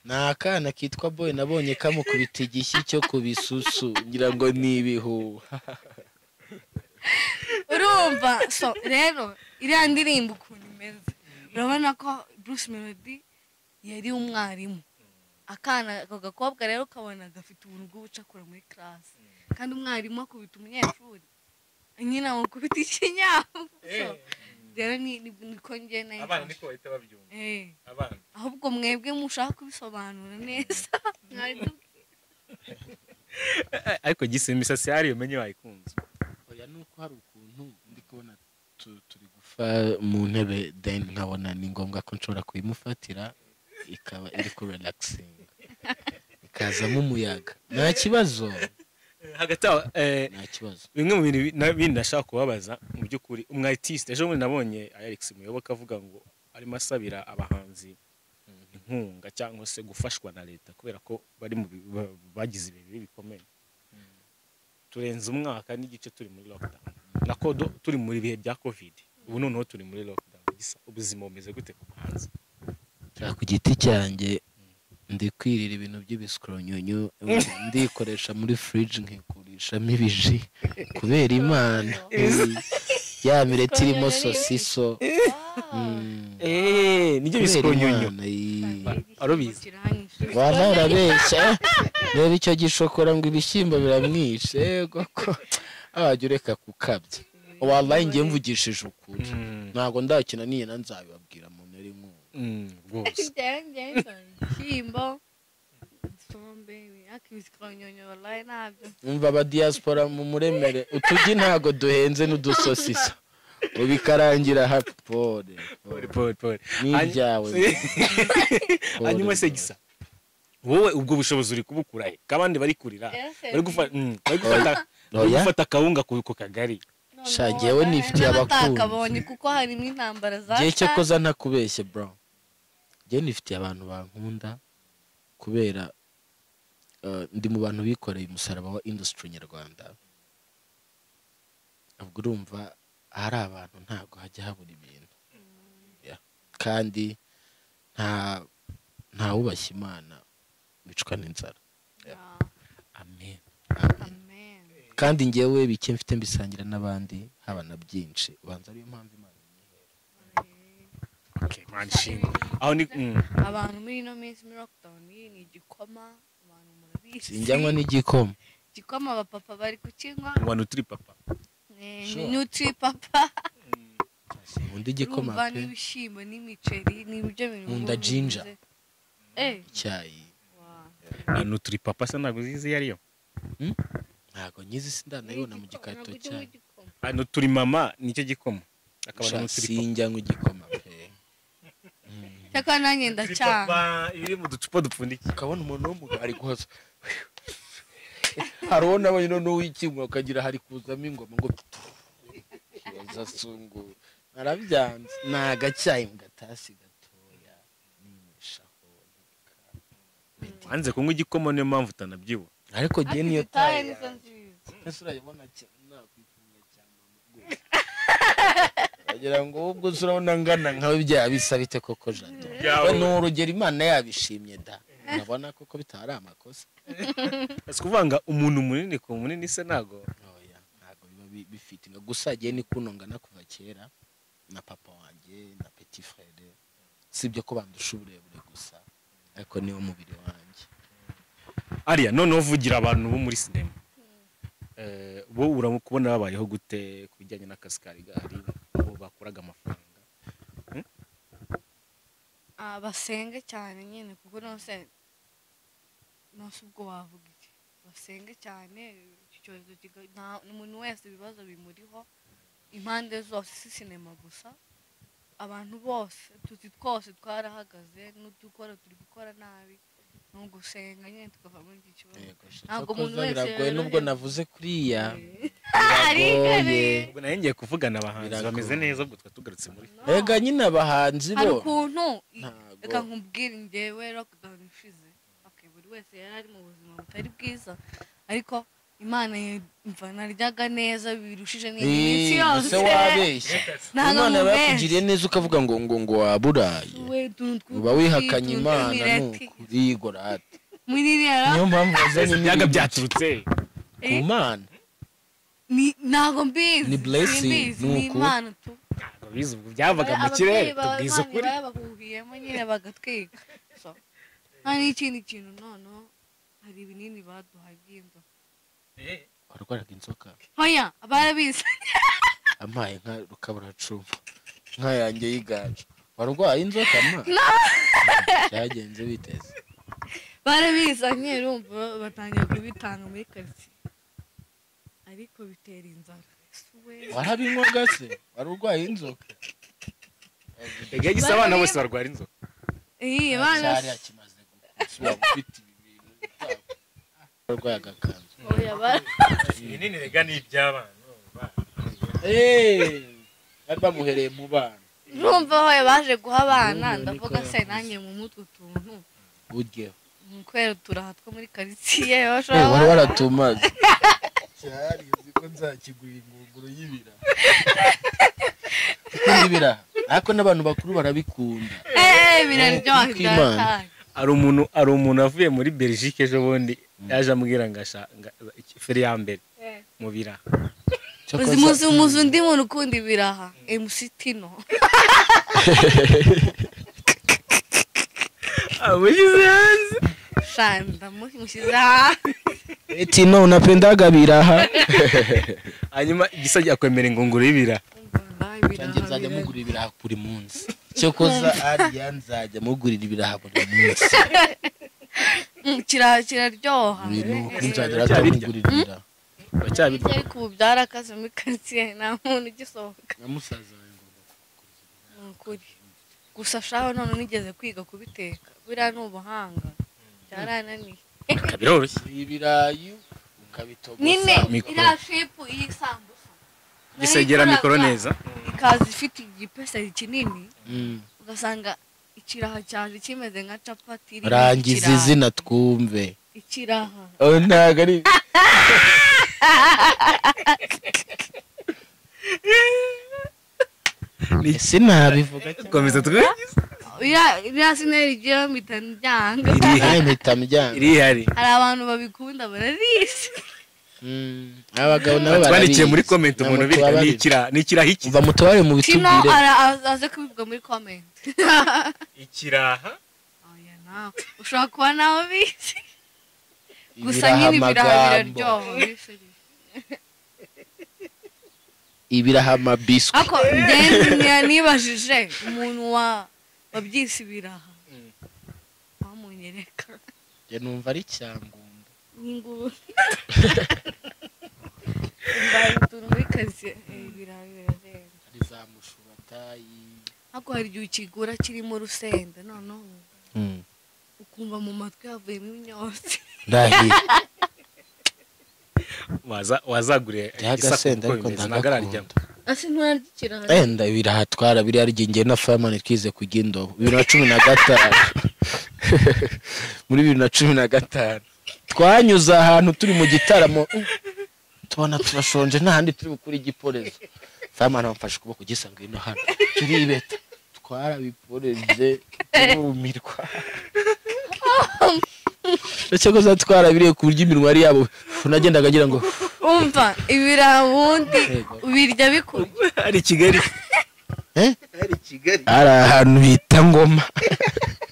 C: Ni akana kitwa Boy nabonye kamukubita igishyi cyo ku bisusu, ngira ngo ni ibihuha.
A: Urumva so rero iriya ndirimbo ukuntu imeze, urabona ko Bruce Melody yari umwarimu. Akana ako gakobwa rero ukabona gafite ubuntu bw'ubucakura muri class, kandi umwarimu akubita umunyeshuri nyine amukubita ikinyafu. Rero niko njye nayo
B: abana niko bahita babyumva. Abana
A: ahubwo mwebwe mushaka kubisobanura neza.
B: Ariko gise imisatsi yari umenye wayikunze.
C: Oya nuko hari ukuntu ndi kubona turi gufa mu ntebe, then nkabona ni ngombwa ko nshobora kuyimufatira ikaba iri ku relaxing ikazamo umuyaga, nta kibazo.
B: Hagati aho
C: nta kibazo.
B: Bimwe mu bintu bindi nashaka kubabaza mu by'ukuri, umu artiste ejo bundi nabonye Alex Muyoboke avuga ngo arimo asabira abahanzi inkunga cyangwa se gufashwa na leta kubera ko bari mu bagize ibihe bikomeye. Turenze umwaka n'igice turi muri lockdown, nako turi muri bihe bya covid, ubu noneho turi muri lockdown. Ubuzima bumeze gute ku bahanzi?
C: Ku giti cyanjye ndi kwirira ibintu by'ibiskronyonyo, ndikoresha muri fridge nkikurishamo ibiji kubera Imana. Ya mireti irimo sosiso.
B: Nibyo biskronyonyo. Arubizi.
C: Wana urabeshya. Reba icyo gishokora ngo ibishyimbo biramwishe. Yego ko abajya ureka kukabya. Wallahi ngiye mvugishije ukuri. Ntago ndakina niye nzabibabwira mu nari nkunga.
B: Rwose.
A: Ibishyimbo, isombe, Yakibiswanyonyo wallahi ntabyo.
C: Umva aba diaspora mu muremere utugi ntago duhenze n'udusosiso. Ubikarangira happy pole.
B: Pole pole.
C: N'ibyawe.
B: Hanyuma se Gisa, wowe ubwo bushobozi uri kubukura he? Kabandi bari kurira. Bari gufata gufata kawunga ku kagari.
C: Sha jewe nifitiye abakunzi.
A: Kabonye kuko harimo intambara za.
C: Giye cyo koza ntakubeshye bro. Giye nifitiye abantu bankunda kubera ndi mu bantu bikoreye umusaraba wa industry nyarwanda. Ubwo urumva hari abantu ntago hajya habura ibintu. Kandi nta wubashye Imana bicwa n'inzara.
B: Amen.
A: Amen.
C: Kandi ngewe bike mfite mbisangira n'abandi haba na byinshi ubanza ariyo mpamvu Imana inyihera.
B: Okay, man shimwe. Aho ni
A: abantu muri ino minsi muri lockdown ni igikoma abantu murabizi.
C: Sinjyanywa n'igikoma.
A: Igikoma abapapa bari kukinywa.
B: Ngo nutri papa.
A: Nutri papa.
C: Nkunda igikoma pe.
A: N'ibishimbo n'imiceri n'ibyo bintu.
C: Nkunda ginger. Icyayi.
B: Nutri papa se ntago zizi yariyo.
C: Ntago nyizi sindanayibona mu gikarito cyayi.
B: Nutri mama nicyo gikoma. Akaba nutri papa.
C: Sinjyanywa igikoma pe.
A: Cyakora nanjye ndacyanga.
B: Papa iri mu ducupa dupfundikiye.
C: Ukabona umuntu w'umugabo ari guhoza. Hari uwo nabonye noneho w'ikinywa ukagira hari kuzamo ingoma ngo kibaza sungu. Narabyanze. Ni agacyayi mu gatasi gatoya ninyweshaho.
B: Wanze kunywa igikoma niyo mpamvu utanabyibuha.
C: Ariko giye niyo taye. Ese urayibona nakwifunga cyane mama. Agira ngo ubwo urabona ngana nkawe bya bisa bite koko Jado. Ni urugero Imana yabishimye da. Urabona koko bitari amakosa.
B: Ese kuvanga umuntu munini ku munini se nago.
C: Oya, ntago biba bifite. Gusa giye ni kunongana kuva kera na papa wanjye na petit frère. Sibyo ko bandusha uburebure gusa ariko niwo mubiri wanjye.
B: Ariya none uvugira abantu bo muri cinema. Bo uramukubona babayeho gute kubijyanye n'akazi kari gahari bo bakuraga amafaranga?
A: Basenge cyane nyine kuko nose ubwo wavuga iki? Basenge cyane icyorezo umuntu wese ibibazo bimuriho impande zose si sinema gusa abantu bose tuzi twose twarahagaze n'udukora turi gukora nabi nugusenga nyine tukava muri iki kibazo. Ntabwo umuntu wese
C: biragoye nubwo navuze kuriya
A: biragoye.
B: Ubwo naye ngiye kuvugana abahanzi bameze neza ubwo twatugarutse muri
C: ega nyine abahanzi bo
A: ukuntu reka nkubwire njyewe lockdown ishize okay buri wese yari ari mu buzima butari bwiza ariko Imana imva naryaga neza birushije n'iminsi yose.
C: Se wabeshye Imana yakugiriye neza ukavuga ngo ngo ngo waburaye uba wihakanye Imana nukurigorate. Niyo mpamvu wazanye
B: ibyaga byaturutse
C: ku Mana.
A: Ni ntago mbizi.
C: Ni blessing
A: ni Imana tu.
B: Ntago bizi ubwo byavaga mu kirere tubwiza ukuri.
A: Babahuhiyemo nyine bagatwika. So nta n'ikindi kintu noneho hari ibinini baduhaye by'inzoka.
C: Warwaraga inzoka?
A: Oya, barabizi.
C: Amaye nka rukabura-cumu nka yanjye yiganje. Warwaye inzoka ma? Byagenze biteze.
A: Barabizanye urumva batangiye kubitanga muri quartier. Ariko bitera inzara.
C: Warabinywaga se? Warurwaye inzoka?
B: Ega gisa abana bose barwara inzoka.
A: Bana.
C: Cyari kimaze gukura ufite ibi bintu. Warwaye agakanzu.
A: Oya bara.
B: Ibinini rega ni iby'abana.
C: Bari bamuhereye mu bana.
A: Urumva aho baje guha abana ndavuga se nanjye mu mutwe utuntu.
C: Buryo.
A: Kwera turaha two muri quartier bashobora.
C: Wari waratumaze. Cyari uzi ko nzakigura ingunguru y'ibira. Ikunda ibiraha. Ariko n'abantu bakuru barabikunda.
A: Biraryoha.
B: Ari umuntu avuye muri Belgique ejo bundi yaje ambwira ngasha feri ya mbere mu biraha.
A: Uzi undi muntu ukunda ibiraha MC Tino.
B: Amushyize hanze.
A: Shanda mushyize hanze.
C: Tino unapendaga biraha.
B: Hanyuma Gisa akwemera ingunguru y'ibiraha.
C: Nzajya nzajya mugurira ibiraha buri munsi. Cyokoza Ariya nzajya mugurira ibiraha buri munsi.
A: Kiraryoha.
C: Ibintu
B: Uracyabirya?
A: Ariko ubu byarakaze muri karitsiye, nta muntu ugisohoka.
C: Na musaza wawe ngomba
A: Ni ukuri. Gusa shaho none nigeze kwiga kubiteka, buriya ni ubuhanga, byarananiye.
B: Biroroshye.
C: Ibirayi ukabitogosa
A: nyine iriya shepu y'isambusa
B: Gisegera mikoro neza,
A: ikaza ifite igipeseri kinini, ugasanga ikiraha cyaje kimeze nka capati.
C: Rangiza izina twumve.
A: Ikiraha.
C: Ntabwo ari sinabivuga.
B: Komeza twe.
A: Iriya zina rigiyeho mpita njyanga.
C: Mpita njyanga.
B: Irihari.
A: Hari abantu babikunda bararisi.
C: Abagabo nabo
B: batwandikiye muri comment umuntu birya ni ikiraha iki?
C: Umva mutubare mu bitubwire.
A: Aze kubivuga muri comment.
B: Ikiraha?
A: Oya nawe ushobora kuba nawe bizi. Gusa nyine ibiraha biraryoha.
C: Ibiraha amabiswi.
A: Ako njye nibajije umuntu wabyise ibiraha wamunyereka.
C: Njye numva ari cyangunda.
A: N'inguru. Mbaye utuntu muri karitsiye ibiraha birarenze.
C: Hari za mushubata.
A: Ako hari igihe ukigura kirimo urusenda noneho ukumva mu matwi havuyemo imyotsi.
C: Ndahira.
B: Wazagure
C: agasenda ariko ndagakunda.
A: Ase nturarya ikiraha?
C: Enda ibiraha twara biriya ngiye na Fireman twize kujya indobo 2015. Muri 2015 twanyuze ahantu turi mu gitaramo tubona turashonje nta handi turi bukure igiporezo. Fireman amfashe ukuboko gisa ngwino hano turibeta twarabiporeje turumirwa. Cyakoze twarabiriye ku buryo iminwa ari yabo nagendaga ngira ngo
A: umva ibiraha ubundi ubirya bikurya.
B: Ari Kigali.
C: Ari Kigali. Ari ahantu bita Ngoma.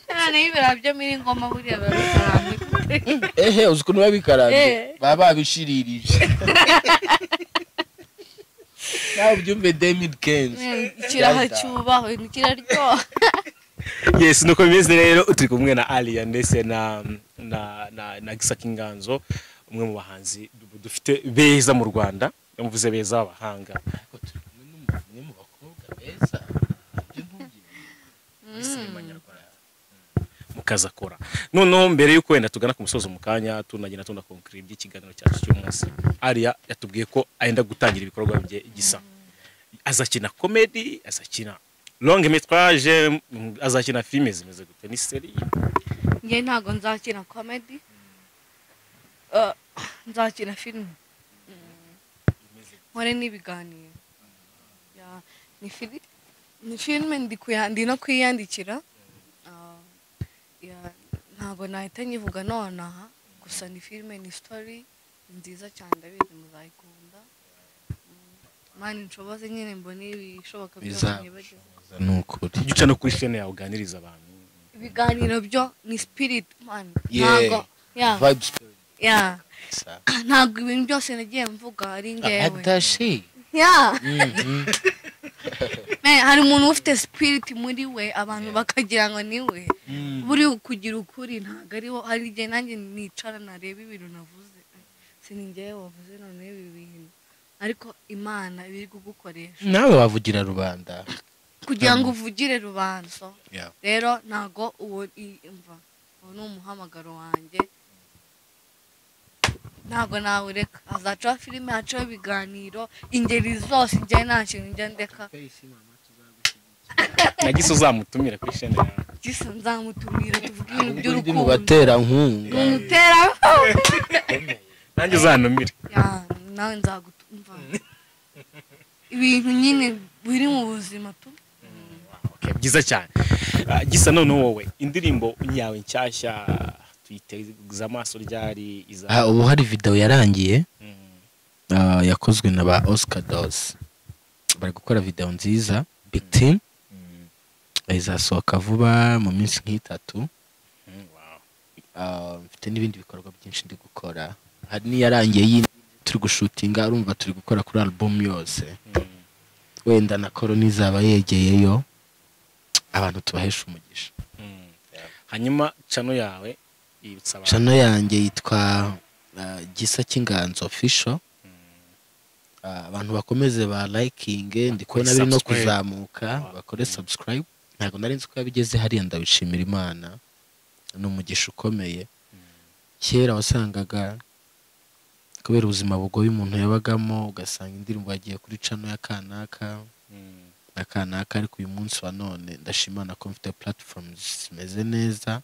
A: Nane ibiraha byo muri Ngoma buriya babikaranze.
C: Ehe uzi ukuntu babikaranze baba babishiririje. Nawe ubyumve David Kenz.
A: Ikiraha cyubahwe kiraryoha.
B: Yes, nuko bimeze rero turi kumwe na Alliah ndetse na na na na Gisa Cy'Inganzo, umwe mu bahanzi dufite beza mu Rwanda, yamuvuze beza abahanga.
C: Ariko turi kumwe n'umwe mu bakobwa beza ibyo ntubyibagirwe.
B: Sinema nyarwanda mukazakora. Noneho mbere yuko wenda tugana ku musozo mu kanya tunagenda tunakonkira iby'ikiganiro cyacu cy'umunsi, Alliah yatubwiye ko ayenda gutangira ibikorwa bye Gisa. Azakina comedy, azakina longue métrage, azakina filime zimeze gute, ni série?
A: Nge ntago nzakina comedy. Nzakina filime. Nkore n'ibiganiro. Ya ni filime ndi no kwiyandikira. Ya ntago nahita nyivuga nonaha, gusa ni filime, ni story nziza cyane ndabizi muzayikunda. Mani nshoboze nyine mbone ibishoboka byose nibageze.
C: Nukuri
B: gica no kuri chaîne yawe uganiriza abantu.
A: Ibiganiro byo ni spirit man. Ntago ya
C: vibe spirit.
A: Ya ntago ibintu byose nagiye mvuga ari ngewe. Ya hari umuntu ufite spirit muri we abantu bakagira ngo ni we. Buri kugira ukuri ntago ari wo. Hari igihe nanjye nicara nareba ibintu navuze siningewe wavuze none ibi bintu, ariko Imana ibiri kugukoresha
C: nawe wavugira rubanda
A: kugira ngo uvugire rubanda. Rero ntago uwo imva uwo ni umuhamagaro wanjye, ntago nawureka. Azacaho filime, hacaho ibiganiro ingeri zose, njye nta kintu njya ndeka.
B: Na Gisa uzamutumira kuri chaîne yawe?
A: Gisa nzamutumira tuvuge ibintu by'urukundo.
C: Mu baterankunga.
A: Umuterankunga.
B: Nanjye uzantumire.
A: Ya nawe nzagutumva. Ibintu nyine biri mu buzima tu.
B: Okay, byiza cyane. Gisa none wowe indirimbo yawe nshyashya tuyiteze amaso ryari iza?
C: Ubu hari video yarangiye yakozwe na ba Oscar Dos. Bari gukora video nziza, big team. Izasohoka vuba mu minsi nk'itatu. Mfite n'ibindi bikorwa byinshi ndi gukora. Hari niyarangiye yindi turi gushutinga, urumva turi gukora kuri album yose. Wenda na Corona izaba yegeyeyo, abantu tubahesha umugisha.
B: Hanyuma channel yawe Yibutsa abantu.
C: Channel yanjye yitwa Gisa Cy'Inganzo Official. Abantu bakomeze ba liking, ndi kubona biri no kuzamuka, bakore subscribe. Ntabwo nari nzi ko yabigeze hariya, ndabishimira Imana, ni umugisha ukomeye. Kera wasangaga kubera ubuzima bugoye umuntu yabagamo, ugasanga indirimbo yagiye kuri channel ya kanaka na kanaka, ariko uyu munsi wa none ndashimana ko mfite platforms zimeze neza,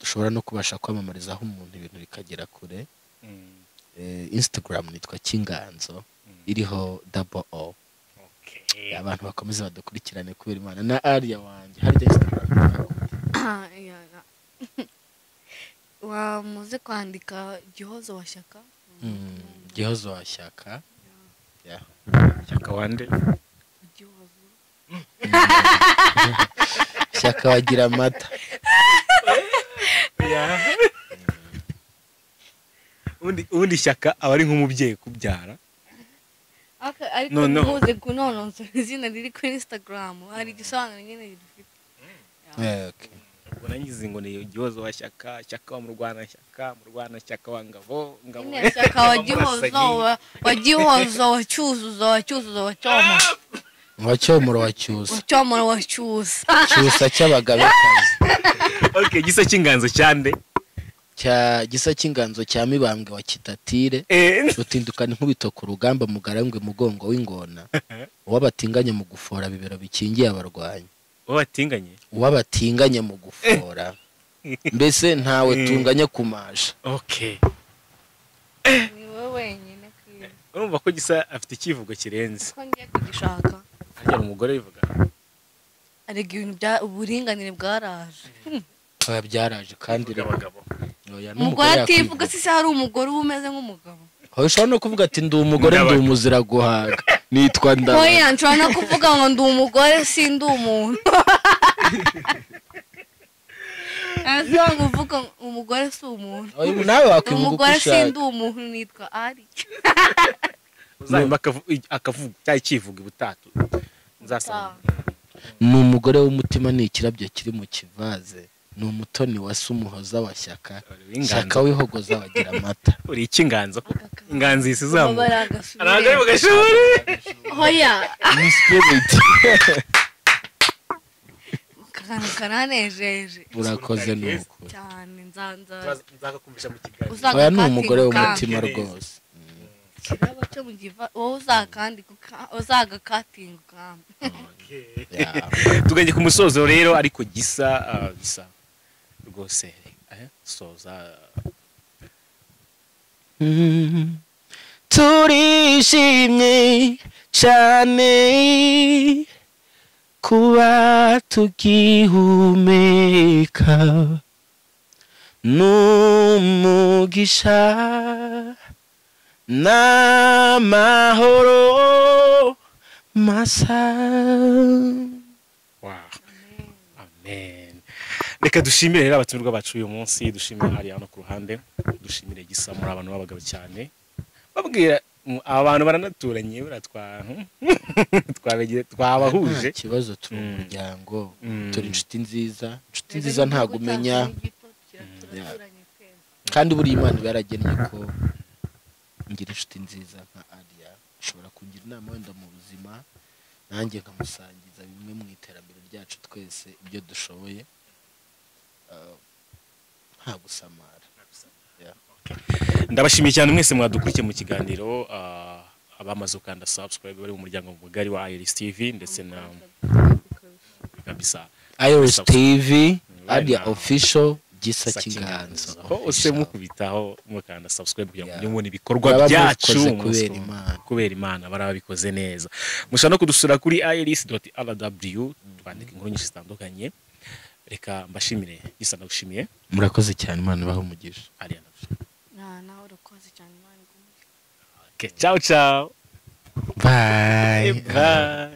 C: dushobora no kubasha kwamamarizaho umuntu ibintu bikagera kure. Instagram nitwa Cy'Inganzo iriho double O. Abantu bakomeze badukurikirane kubera Imana. Na Aria wanjye hari Instagram
A: wamuze kwandika Gihozo wa Shyaka.
C: Gihozo wa Shyaka.
B: Shyaka wande
A: Gihozo
C: Shyaka wagira amata.
B: Ubundi Shyaka aba ari nk'umubyeyi kubyara.
A: Ariko muze kunononsora izina riri kuri Instagram, hari igisobanuro nyine rifite.
B: Ubwo nangize ngo ni Gihozo wa Shyaka, Shyaka wa Murwana Shyaka, Murwana Shyaka wa Ngabo, Ngabo.
A: Shyaka wa Gihozo, wa Gihozo, wa Cyuzuzo, wa Cyuzuzo, wa Cyomoro.
C: Wa Cyomoro wa Cyusa.
A: Wa Cyomoro wa Cyusa.
C: Cyusa cy'abagabekazi.
B: Okay, Gisa Cy'Inganzo cyande.
C: Cya Gisa Cy'Inganzo cya Mibambwe wa Kitatire, rutindukana inkubito ku rugamba, mugarangwe mugongo w'ingona, uwabatinganye mu gufora bibero bikingiye abarwanyi. Uwabatinganye mu gufora, mbese ntawe tunganya kumasha.
B: Okay,
A: ni wowe wenyine kwiye.
B: Urumva ko Gisa afite ikivugo kirenze.
A: Ko ngiye kugishaka.
B: Harya umugore bivuga
A: arega ibintu bya uburinganire bwaraje.
C: Oya byaraje kandi
B: abagabo.
A: Umugore ativuga si hari umugore uba umeze nk'umugabo.
C: Ushobora no kuvuga ati ndi umugore ndi umuzira guhaga nitwa Ndabaga.
A: Oya nshobora no kuvuga ngo ndi umugore si ndi umuntu. Azi uvuga umugore si umuntu.
C: Nawe wakwivuga uko
A: umugore si
C: ushaka.
A: ndi umuntu nitwa Ari.
B: Uzahimba akavuga cyangwa ikivuga ibutatu. Nzasanga.
C: Ni umugore w'umutima ni ikirabyo kiri mu kivaze. Ni umutoni wa Sumuhoza wa Shyaka, Shyaka w'ihogoza wagira amata.
B: Uri icy'inganzo, inganzo isizamuka.
A: Aragari
B: mugashuri.
A: Hoya.
C: Ni spirit.
A: Kantu karanejeje.
C: Urakoze nuko.
A: Cyane nzanza.
B: Nzakakumvisha mu kiganiro.
C: Hoya ni umugore w'umutima rwose.
A: Kirabo cyo mu giva wowe uzakandika uzagakatinga ukambe.
B: Tuganye ku musozo rero, ariko Gisa Gisa rwose soza.
C: Turishimye cyane kuba tugihumeka, n'umugisha n'amahoro masa.
B: Wow. Amen. Reka dushimire rero abatumirwa bacu uyu munsi, dushimire hari hano ku ruhande, dushimire Gisa, muri abantu b'abagabo cyane. Babwira abantu baranaturanye twabegeye twabahuje.
C: Ikibazo turi umuryango, turi inshuti nziza, inshuti nziza ntago umenya. Kandi buri Imana yaragennye ko ngira inshuti nziza nka Aria, ashobora kungira inama wenda mu buzima, nanjye nkamusangiza bimwe mu iterambere ryacu twese ibyo dushoboye. Nta gusamara.
B: Ndabashimiye cyane mwese mwadukurikiye mu kiganiro, abamaze gukanda subscribe bari mu muryango mugari wa Iris TV ndetse na kabisa
C: Iris TV Aria Official Gisa Cy'Inganzo.
B: Hose mukubitaho mukanda subscribe kugira ngo mubone ibikorwa byacu kubera Imana barabikoze neza. Mushobora no kudusura kuri iris.rw twandika inkuru nyinshi zitandukanye. Reka mbashimire Gisa, ndagushimiye.
C: Murakoze cyane, Imana ibahe umugisha.
B: Aria ndagushimiye.
A: Nawe urakoze cyane, Imana iguhe.
B: Okay, ciao ciao.
C: Bye.
B: Bye.